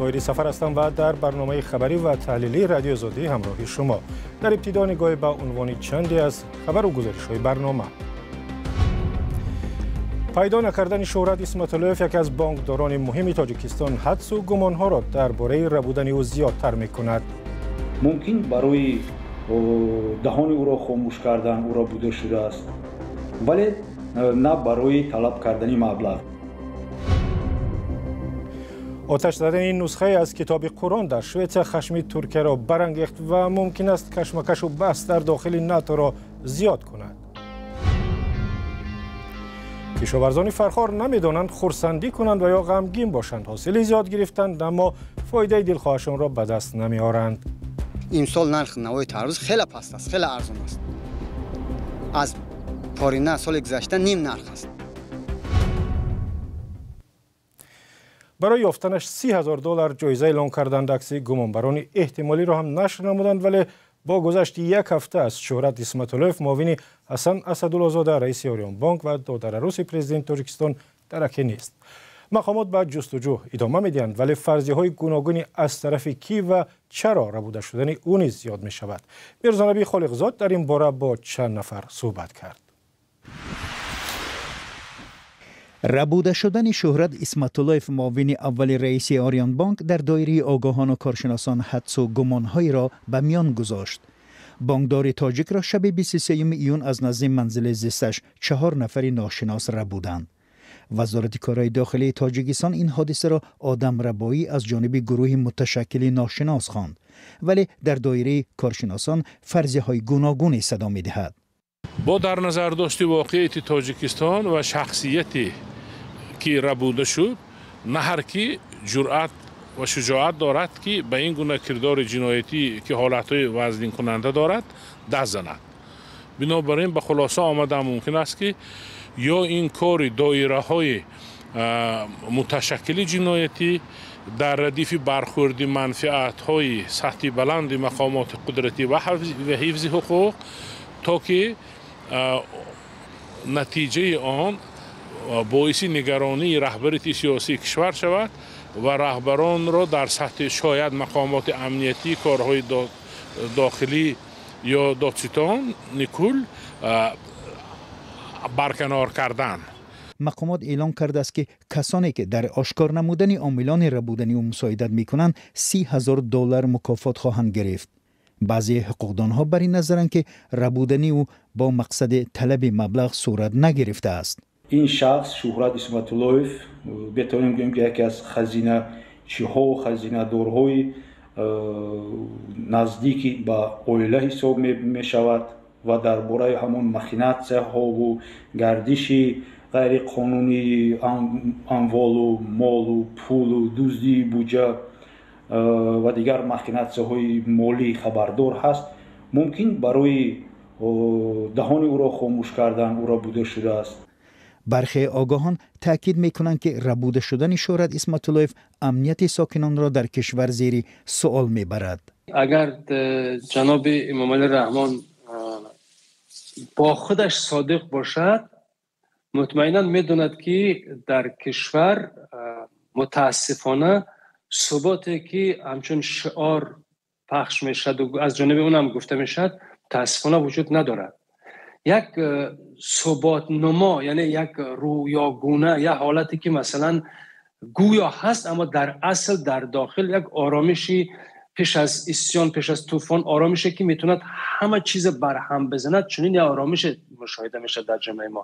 Тоҳири Сафар ҳастам ва дар барномаи хабарӣ ва таҳлилии Радиои Озодӣ ҳамроҳи шумо. Дар ибтидо нигоҳе ба унвони чанде аз хабару гузоришҳои барнома. Пайдо накардани Шӯҳрат Исматуллоев, яке аз бонкдорони муҳими Тоҷикистон, ҳадсу гумонҳоро дар бораи рабудани ӯ зиёдтар мекунад. Мумкин барои даҳони ӯро хомӯш кардан ӯ рабуда шудааст, вале на барои талаб кардани маблағ. Оташ задани нусхае аз китоби Қуръон дар Шветсия хашми Туркияро барангехт ва мумкин аст кашмакашу баҳс дар дохили НАТОро зиёд кунад. Кишоварзони Фархор намедонанд хурсандӣ кунанд ва ё ғамгин бошанд. Ҳосили зиёд гирифтанд, аммо фоидаи дилхоҳашонро ба даст намеоранд. Имсол нархи навои тарбуз хеле паст аст, хеле арзон аст. Аз порина соли гузашта ним нарх аст. Барои ёфтанаш $30,000 ҷоиза эълон карданд. Акси гумонбарони эҳтимолиро ҳам нашр намуданд, вале бо гузашти як ҳафта аз Шӯҳрат Исматуллоев, муовини Ҳасан Асадуллозода, раиси Ориёнбонк ва додараруси президенти Тоҷикистон, дараке нест. Мақомот ба ҷустуҷӯ идома медиҳанд, вале фарзияҳои гуногуни аз тарафи кӣ ва чаро рабуда шудани ӯ низ зиёд мешавад. Мирзонаби Холиқзод дар ин бора бо чанд нафар суҳбат кард. Рабуда шудани Шӯҳрат Исматуллоев, муовини аввали раиси Ориёнбонк, дар доираи огоҳону коршиносон ҳадсу гумонҳоеро ба миён гузошт. Бонкдори тоҷикро шаби 23 июн аз назди манзили зисташ 4 нафари ношинос рабуданд. Вазорати корҳои дохилии Тоҷикистон ин ҳодисаро одамрабоӣ аз ҷониби гурӯҳи муташаккили ношинос хонд, вале дар доираи коршиносон фарзияҳои гуногуне садо медиҳад. Бо дар назардошти воқеияти Тоҷикистон ва шахсияте ки рабуда шуд, на ҳар ки ҷуръат ва шуҷоат дорад, ки ба ин гуна кирдори ҷиноятӣ, ки ҳолатҳои вазнинкунанда дорад, даст занад. Бинобар ин ба хулоса омадан мумкин аст, ки ё ин кори доираҳои муташаккили ҷиноятӣ дар радифи бархӯрди манфиатҳои сатҳи баланди мақомоти қудратӣ ва ҳифзи ҳуқуқ, то ки натиҷаи он боиси нигаронии раҳбарияти сиёсии кишвар шавад ва раҳбаронро дар сатҳи шояд мақомоти амниятӣ, корҳои дохилӣ ё додситони кул барканор кардан. Мақомот эълон кардааст, ки касоне ки дар ошкор намудани омилони рабудани ӯ мусоидат мекунанд, $30,000 мукофот хоҳанд гирифт. Баъзе ҳуқуқдонҳо бар ин назаранд, ки рабудани ӯ бо мақсади талаби маблағ сурат нагирифтааст. Ин шахс Шӯҳрат Исматуллоев метавонем гӯем, ки яке аз хазиначиҳо, хазинадорҳои наздики ба оила ҳисоб мешавад ва дар бораи ҳамон махинатсияҳову гардиши ғайриқонунии амволу молу пулу дуздии буҷа ва дигар махинатсияҳои молӣ хабардор ҳаст. Мумкин барои даҳони ӯро хомӯш кардан ӯ рабуда шудааст. Бархе огоҳон таъкид мекунанд, ки рабуда шудани Шӯҳрат Исматуллоев амнияти сокинонро дар кишвар зери суол мебарад. Агар ҷаноби Эмомалӣ Раҳмон бо худаш содиқ бошад, мутмаинан медонад, ки дар кишвар мутаассифона суботе ки ҳамчун шиор пахш мешавад, аз ҷониби он ҳам гуфта мешавад, мутаассифона вуҷуд надорад. Як суботнумо, яъне як рӯёгуна, як ҳолате ки масалан гӯё ҳаст, аммо дар асл дар дохил як оромиши пеш аз исён, пеш аз тӯфон, оромише ки метавонад ҳама чиз барҳам бизанад, чунин як оромиш мушоҳида мешавад дар ҷамъияи мо.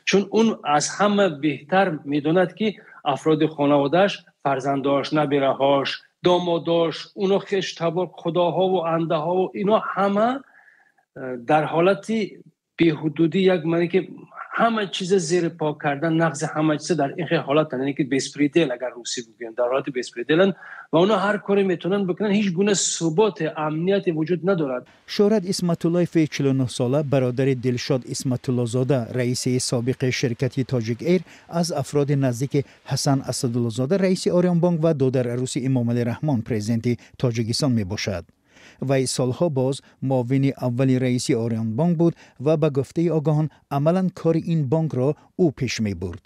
Чун он аз ҳама беҳтар медонад, ки афроди хонаводааш, фарзандош, набираҳош, домодош, уно хештабор, худоҳову андаҳову ино ҳама дар ҳолати беҳудудӣ, як маъне ки ҳама чиз зери по кардан, нақзи ҳама чиз дар ин хел ҳолат, яъне ки беспредел, агар русӣ бигӯем, дар ҳолати беспределанд ва онҳо ҳар коре метавонанд бикунанд, ҳеҷ гуна суботи амнияте вуҷуд надорад. Шӯҳрат Исматуллоев 49 сола, бародари Дилшод Исматуллозода, раиси собиқи ширкати Тоҷик Эйр, аз афроди наздики Ҳасан Асадуллозода, раиси Ориёнбонк ва додараруси Эмомалӣ Раҳмон, президенти Тоҷикистон мебошад. Вай солҳо боз муовини аввали раиси Ориёнбонк буд ва ба гуфтаи огоҳон амалан кори ин бонкро ӯ пеш мебурд.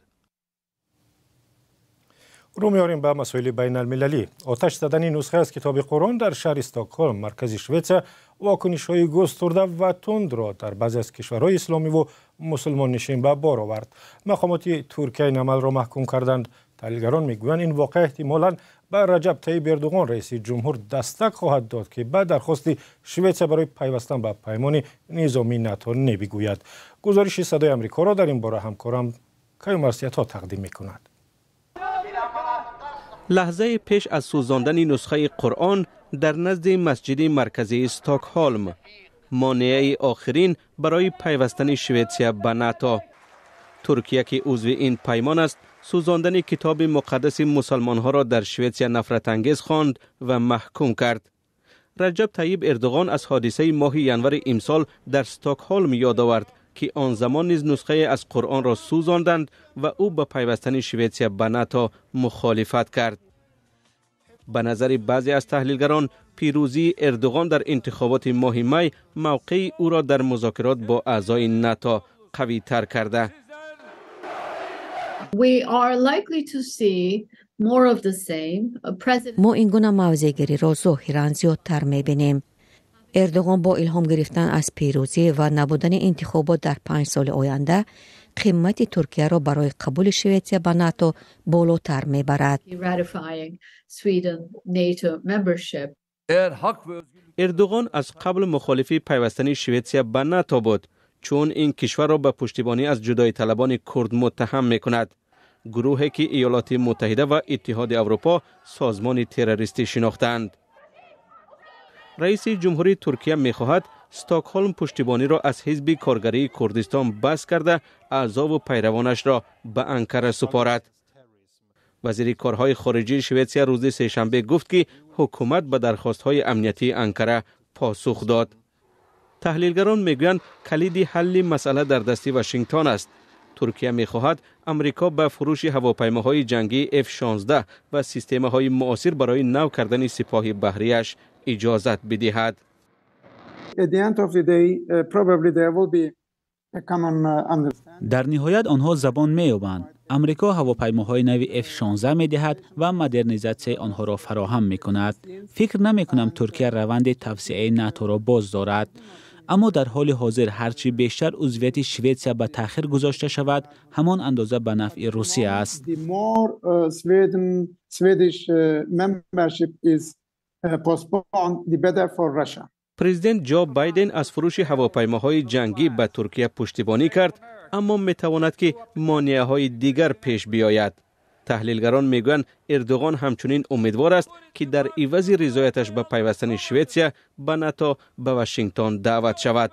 Рӯ меорем ба масоили байналмилалӣ. Оташ задани нусхае аз китоби Қуръон дар шаҳри Стокҳолм, маркази Шветсия, вокунишҳои густурда ва тундро дар баъзе аз кишварҳои исломиву мусулмоннишин ба бор овард. Мақомоти Туркия ин амалро маҳкум карданд. Таҳлилгарон мегӯянд, ин воқеа эҳтимолан ба Раҷаб Таиб Эрдуғон, раиси ҷумҳур, дастак хоҳад дод, ки ба дархости Шветсия барои пайвастан ба паймони низомии НАТО небигӯяд. Гузориши Садои Амрикоро дар ин бора ҳамкорам Каюм Арсиятҳо тақдим мекунад. Лаҳзаи пеш аз сӯзондани нусхаи Қуръон дар назди масҷиди марказии Стокҳолм, монеаи охирин барои пайвастани Шветсия ба НАТО. Туркия, ки узви ин паймон аст, сӯзондани китоби муқаддаси мусалмонҳоро дар Шветсия нафратангез хонд ва маҳкум кард. Раҷаб Таиб Эрдуғон аз ҳодисаи моҳи январи имсол дар Стокҳолм ёд овард, ки он замон низ нусхае аз Қуръонро сӯзонданд ва ӯ ба пайвастани Шветсия ба НАТО мухолифат кард. Ба назари баъзе аз таҳлилгарон, пирӯзии Эрдуғон дар интихоботи моҳи май мавқеи ӯро дар музокирот бо аъзои НАТО қавитар карда. Мо ин гуна мавзеъгириро зоҳиран зиёдтар мебинем. Эрдоғон бо илҳом гирифтан аз пирӯзӣ ва набудани интихобот дар 5 соли оянда қимати Туркияро барои қабули Шветсия ба НАТО болотар мебарад. Эрдуғон аз қабл мухолифи пайвастани Шветсия ба НАТО буд, чун ин кишварро ба пуштибонӣ аз ҷудоиталабони курд муттаҳам мекунад, гурӯҳе ки Иёлоти Муттаҳида ва Иттиҳоди Аврупо созмони террористӣ шинохтаанд. Раиси ҷумҳурии Туркия мехоҳад Стокҳолм пуштибониро аз ҳизби коргарии Курдистон бас карда, аъзову пайравонашро ба Анкара супорад. Вазири корҳои хориҷии Шветсия рӯзи сешанбе гуфт, ки ҳукумат ба дархостҳои амниятии Анкара посух дод. Таҳлилгарон мегӯянд, калиди ҳалли масъала дар дасти Вашингтон аст. Туркия мехоҳад Амрико ба фурӯши ҳавопаймоҳои ҷангии F-16 ва системаҳои муосир барои нав кардани сипоҳи баҳрияш иҷозат бидиҳад. Дар ниҳоят онҳо забон меёбанд. Амрико ҳавопаймоҳои нави F-16 медиҳад ва модернизатсияи онҳоро фароҳам мекунад. Фикр намекунам Туркия раванди тавсеаи НАТО-ро боз дорад. Аммо дар ҳоли ҳозир ҳарчи бештар узвияти Шветсия ба таъхир гузошта шавад, ҳамон андоза ба нафъи Русия аст. Президент Ҷо Байден аз фурӯши ҳавопаймоҳои ҷангӣ ба Туркия пуштибонӣ кард, аммо метавонад ки монеаҳои дигар пеш биёяд. Таҳлилгарон мегӯянд, Эрдуғон ҳамчунин умедвор аст, ки дар ивази ризояташ ба пайвастани Шветсия ба НАТО ба Вашингтон даъват шавад.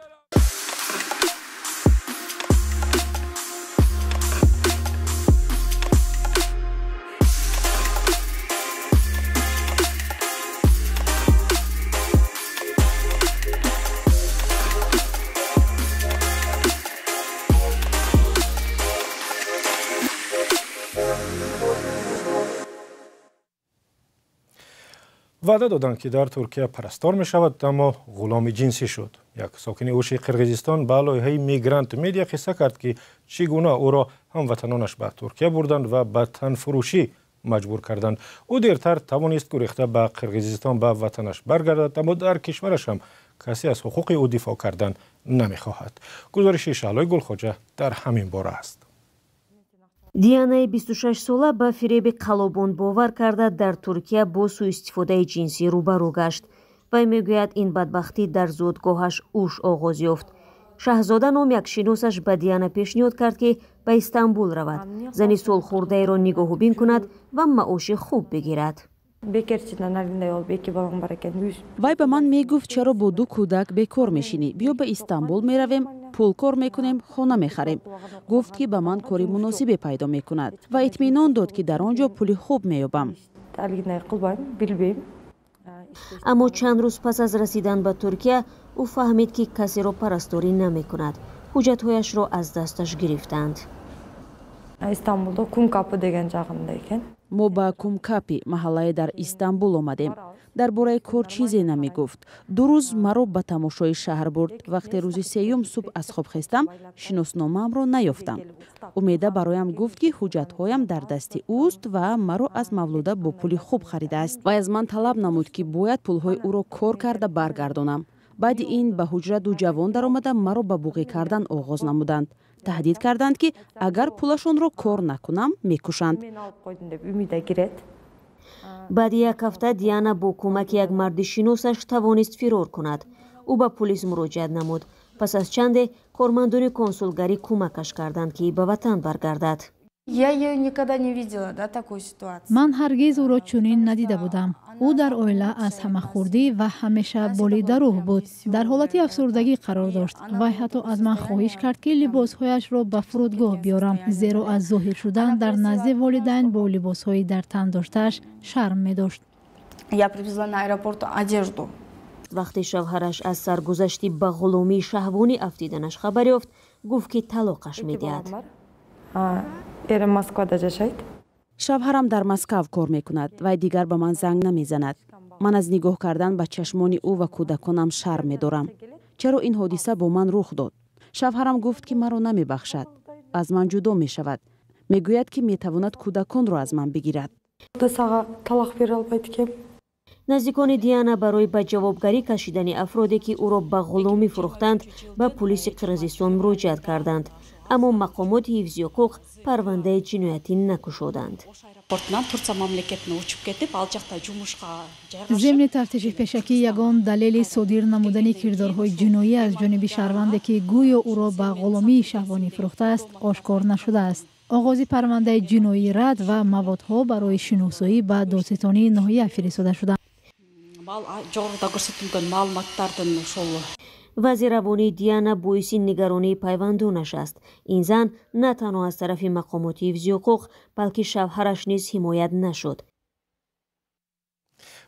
Ваъда доданд, ки дар Туркия парастор мешавад, аммо ғуломи ҷинсӣ шуд. Як сокини Уши Қирғизистон ба лоиҳаи Мигрант Медиа қисса кард, ки чӣ гуна ӯро ҳамватанонаш ба Туркия бурданд ва ба танфурӯшӣ маҷбур карданд. Ӯ дертар тавонист гурехта ба Қирғизистон ба ватанаш баргардад, аммо дар кишвараш ҳам касе аз ҳуқуқи ӯ дифоъ кардан намехоҳад. Гузориши Шаҳлои Гулхоҷа дар ҳамин бора аст. Дианаи 26-сола ба фиреби қалобон бовар карда дар Туркия бо суистифодаи ҷинсӣ рӯбарӯ гашт. Вай мегӯяд, ин бадбахтӣ дар зодгоҳаш Уш оғоз ёфт. Шаҳзода ном як шиносаш ба Диана пешниҳод кард, ки ба Истанбул равад, зани солхӯрдаеро нигоҳубин кунад ва маоши хуб бигирад. Вай ба ман мегуфт, чаро бо ду кӯдак бекор мешинӣ, биё ба Истанбул меравем, пул кор мекунем, хона мехарем. Гуфт, ки ба ман кори муносибе пайдо мекунад ва итминон дод, ки дар он ҷо пули хуб меёбам. Аммо чанд рӯз пас аз расидан ба Туркия ӯ фаҳмид, ки касеро парасторӣ намекунад. Ҳуҷҷатҳояшро аз дасташ гирифтанд. Мо ба Кумкапи, маҳаллае дар Истанбул омадем. Дар бораи кор чизе намегуфт. 2 рӯз маро ба тамошои шаҳр бурд. Вақте рӯзи сеюм субҳ аз хоб хестам, шиносномаамро наёфтам. Умеда бароям гуфт, ки ҳуҷҷатҳоям дар дасти ӯст ва маро аз Мавлуда бо пули хуб харидааст. Вай аз ман талаб намуд, ки бояд пулҳои ӯро кор карда баргардонам. Баъди ин ба ҳуҷра 2 ҷавон даромада маро ба буғӣ кардан оғоз намуданд. Таҳдид карданд, ки агар пулашонро кор накунам, мекушанд. Баъди як ҳафта Диана бо кӯмаки як марди шиносаш тавонист фирор кунад. Ӯ ба пулис муроҷиат намуд. Пас аз чанде кормандони консулгарӣ кӯмакаш карданд, ки ба ватан баргардад. Ман ҳаргиз ӯро чунин надида будам. Ӯ дар оила аз ҳама хурдӣ ва ҳамеша болидарӯҳ буд. Дар ҳолати афсурдагӣ қарор дошт. Вай ҳатто аз ман хоҳиш кард, ки либосҳояшро ба фурудгоҳ биёрам, зеро аз зоҳир шудан дар назди волидайн бо либосҳои дар тан доштааш шарм медошт. Вақте шавҳараш аз саргузашти ба ғуломии шаҳвонӣ афтиданаш хабар ёфт, гуфт, ки талоқаш медиҳад. Шавҳарам дар Москав кор мекунад. Вай дигар ба ман занг намезанад. Ман аз нигоҳ кардан ба чашмони ӯ ва кӯдаконам шарм медорам. Чаро ин ҳодиса бо ман рух дод? Шавҳарам гуфт, ки маро намебахшад, аз ман ҷудо мешавад. Мегӯяд, ки метавонад кӯдаконро аз ман бигирад. Наздикони Диана барои ба ҷавобгарӣ кашидани афроде, ки ӯро ба ғуломӣ фурӯхтанд, ба пулиси Қирғизистон муроҷиат карданд. Аммо мақомоти ҳифзи ҳуқуқ парвандаи ҷиноятӣ накушоданд. Зимни тафтиши пешакӣ ягон далели содир намудани кирдорҳои ҷиноӣ аз ҷониби шаҳрванде, ки гӯё ӯро ба ғуломии шаҳвонӣ фурӯхтааст, ошкор нашудааст. Оғози парвандаи ҷиноӣ рад ва маводҳо барои шиносоӣ ба додситонии ноҳия фиристода шуданд. Вазъи равонии Диана боиси нигаронии пайвандонаш аст. Ин зан на танҳо аз тарафи мақомоти ҳифзи ҳуқуқ, балки шавҳараш низ ҳимоят нашуд.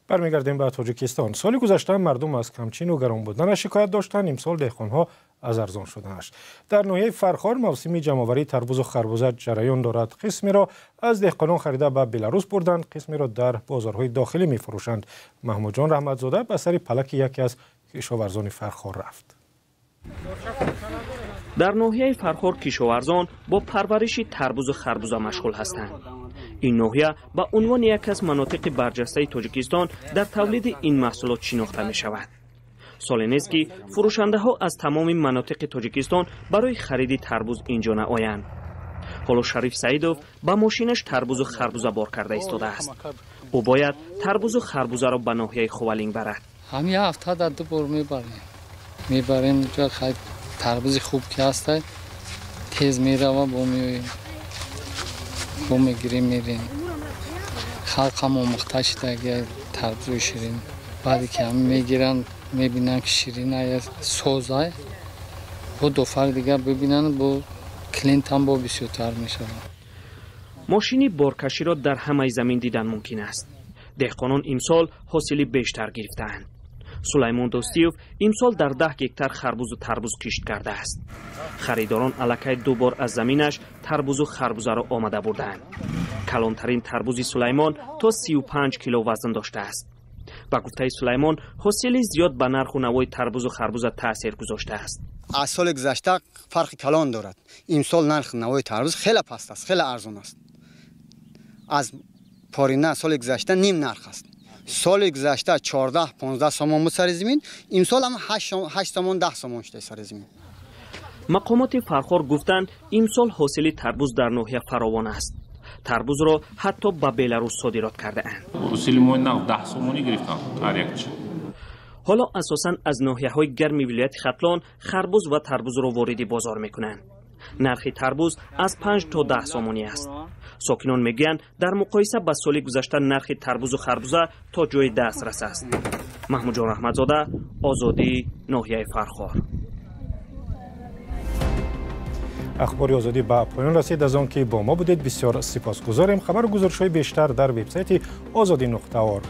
Бармегардем ба Тоҷикистон. Соли гузашта мардум аз камчину гарон буданаш шикоят доштанд. Имсол деҳқонҳо аз арзон шуданаш. Дар ноҳияи Фархор мавсими ҷамъоварии тарбузу харбуза ҷараён дорад. Қисмеро аз деҳқонон харида ба Беларус бурданд, қисмеро дар бозорҳои дохилӣ мефурӯшанд. Маҳмудҷон Раҳматзода ба сари палаки яке аз кишоварзони Фархор рафт. Дар ноҳияи Фархор кишоварзон бо парвариши тарбузу харбуза машғул ҳастанд. Ин ноҳия ба унвони яке аз манотиқи барҷастаи Тоҷикистон дар тавлиди ин маҳсулот шинохта мешавад. Соле нест, ки фурӯшандаҳо аз тамоми манотиқи Тоҷикистон барои хариди тарбуз инҷо наоянд. Ҳоло Шариф Саидов ба мошинаш тарбузу харбуза бор карда истодааст. Ӯ бояд тарбузу харбузаро ба ноҳияи Хувалинг барад. Ҳамин ҳафта дар 2 бор мебарем. Тарбузи хуб ки ҳаста, тез мерава, бо меоем, бо мегирем, мерем. Халқам омӯхта шидаги тарбузои ширин. Баъде ки ҳам мегиранд, мебинанд, ки ширин ая, созай, бо дофар дигар бибинанд, бо клиентам бо бисёртар мешавад. Мошини боркаширо дар ҳамаи замин дидан мумкин аст. Деҳқонон имсол ҳосили бештар гирифтаанд. Сулаймон Достиев имсол дар 10 гектар харбузу тарбуз кишт кардааст. Харидорон аллакай 2 бор аз заминаш тарбузу харбузаро омада бурдаанд. Калонтарин тарбузи Сулаймон то 35 кило вазн доштааст. Ба гуфтаи Сулаймон, ҳосили зиёд ба нарху навои тарбузу харбуза таъсир гузоштааст. Аз соли гузашта фарқи калон дорад. Имсол нархи навои тарбуз хеле паст аст, хеле арзон аст. Аз порина соли гузашта ним нарх аст. Соли гузашта 14-15 сомон буд сари замин, имсол ҳам 8 сомон, 10 сомон шуда сари замин. Мақомоти Фархор гуфтанд, имсол ҳосили тарбуз дар ноҳия фаровон аст. Тарбузро ҳатто ба Беларус содирот кардаанд. Ҳосили мои нақд 10 сомонӣ гирифтам ҳар якчи. Ҳоло асосан аз ноҳияҳои гарми вилояти Хатлон харбуз ва тарбузро вориди бозор мекунанд. Нархи тарбуз аз 5 то 10 сомонӣ аст. Сокинон мегӯянд, дар муқоиса ба соли гузашта нархи тарбузу харбуза то ҷои дастрас аст. Маҳмудҷон Раҳматзода, Озодӣ, ноҳияи Фархор. Ахбори Озодӣ ба поён расид. Аз он ки бо мо будед бисёр сипосгузорем. Хабару гузоришҳои бештар дар вебсайти ozodi.org.